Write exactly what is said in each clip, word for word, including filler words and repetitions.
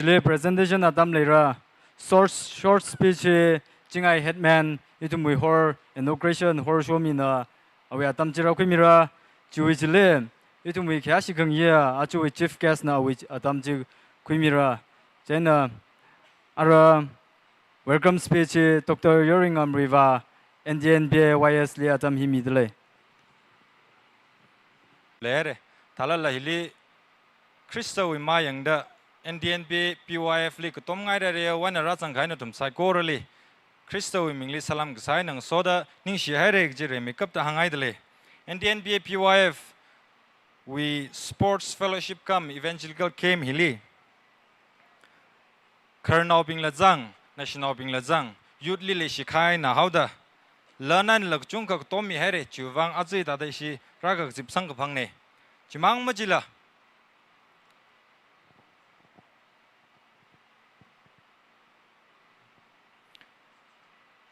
Chili presentation atam leira. Short, short speech hi Chingai Headman, ithumwui hor, inauguration hor shomina, awui atam chi rākhuimira. Chiwui chili, ithumwui khayāshi khangayā, achiwui chief guest na awui atam chi khuimira. Chieina, ara welcome speech hi Doctor Yoringam Riva, N D N B A Y S li atam hi midalei. Leire, thalala hili Khristawui mayangda N D N B A P Y F li katom ngairareo eina rāzangkahai nathum saikorali Khristawui mingli salam kasā eina ngasoda ningshihaire kaji rimeikapta hāngngaidalei. N D N B A P Y F wui Sports Fellowship cum Evangelical Camp hili khararnaobingla zang, naoshinaobingla zang, youth li leishikahai eina haoda, lan einala kachungkha katom mihaire, chiwuivang aja hithāda ishi rākazip samkaphangna. Chimang machila,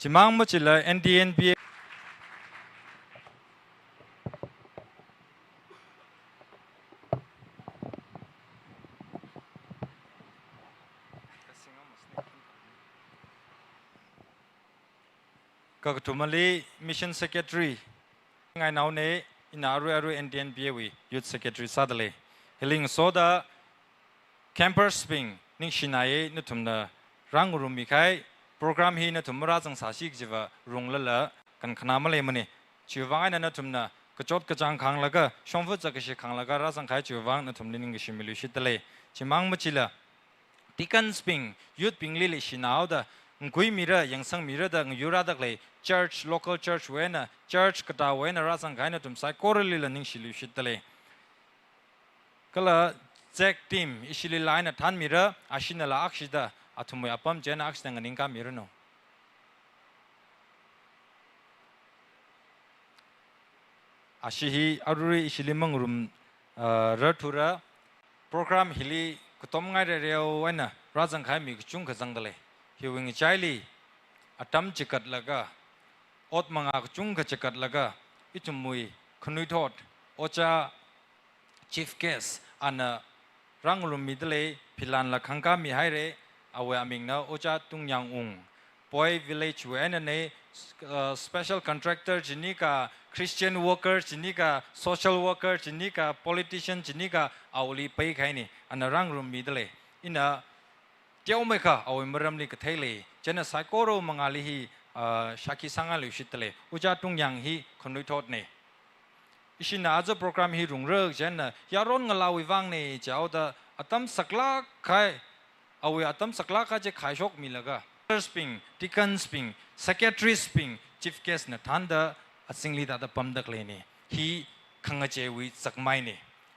chimang machila N D N B A kakathumali Mission Secretary ngainaona, ina arui arui N D N B A wui Youth Secretary sādalei. Hili ngasoda campers bing ningshinaiya, nathumna rāngarummikahai program hi nathum marāzangsāsi kajiva runglala kankhanā maleimana. Chiwuivang eina nathumna kachot kachāng khanglaga, shongfa zakkashi khanglaga rāzangkahai chiwuivang nathumli ningkashi miluishitdalei. Chimang machila, deacons bing, youth bingli leishinaoda, ngakhuimira, yangsangmira da ngayurādalei, church, local church wui eina, church katā wui eina rāzangkahai nathum saikoralila ningshiluishitdalei. Kala Z team, ishili laa eina thānmira, ashinala akshida athumwui apam chieina akshida nganingkāmiranu. Ashi hi arui ishili mangarum, ah, rarthura, program hili katom ngairareo eina rāzangkahai mi kachungkha zangdalei. Hiwui ngachaili atam chikatlaga, ot mangā kachungkha chikatlaga, ithumwui khanuithot, ojā, chief guest, ana rāngarummidalei, philanla khangkāmihaire, awui amingna Ojā Tungyang Ung. Poi village wui einana, uh, special contractor jinika, Christian worker jinika, social worker jinika, politician jinika, awuili peikahaina, ana rāngarummidalei. Ina teomeikha awui maramli katheilei, chieina saikora mangāli hi, ah, shākhi sāngailuishitdalei. Ojā Tungyang hi khanuithotna. Ishina aja program hi rungra chieina yaron ngalāwui vangna jihaoda atam saklāk kahai, awui atam saklāk kahai chi khaishokmilaga, elders bing, deacons bing, secretaries bing, chief guest na thānda azingli tāda pamda khaleina. Hi khangacheiwui zakmaina.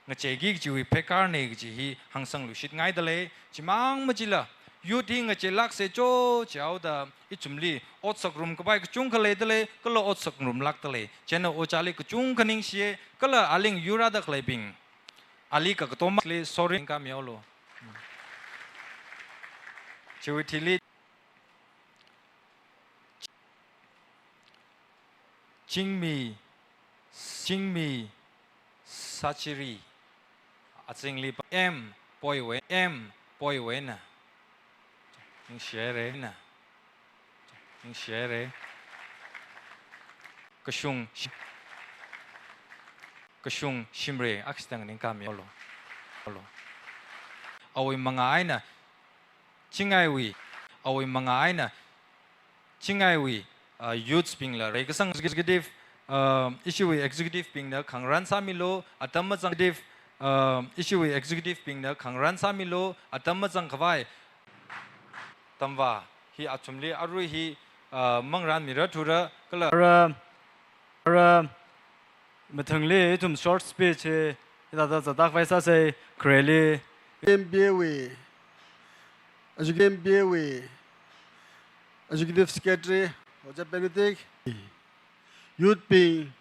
Ngacheiki kajiwui phekarna kaji hi hāngsangluishitngaidalei. Chimang machila, youth hi ngacheilāksa cho jihaoda, ithumli otsak rumkapai kachungkha leidalei, kala otsak rumlākdalei. Chieina ojāli kachungkha ningshiya, kala ali ngayurāda khaleibing, ali kakatomli sorry kamihaolu. Chiwui thili, Chingmi, Chingmi Sachiri, azingli pa-, M Poiwui, M Poiwuina. Ningshihairana. Ningshihaira. Kashung Shi-, Kashung Shimray, akshida nganingkāmihaolu. Haolu. Awui mangā eina, Chingaiwui, awui mangā eina, Chingaiwui, uh, youths bingla reikasang executive, uh, ishiwui executive bingna khangarān sāmilu, atam mazang executive, uh, ishiwui executive bingna khangarān sāmilu, atam mazangkhavai. Tamva, hi athumli arui hi, uh, mangarānmira thura, kala. Ara, ara, mathangli ithum short speech hi, hithāda zatkhavai sāsa, khareli. M B A wui, Executive M B A wui, Executive Secretary, Ojā Benedict, youth bing,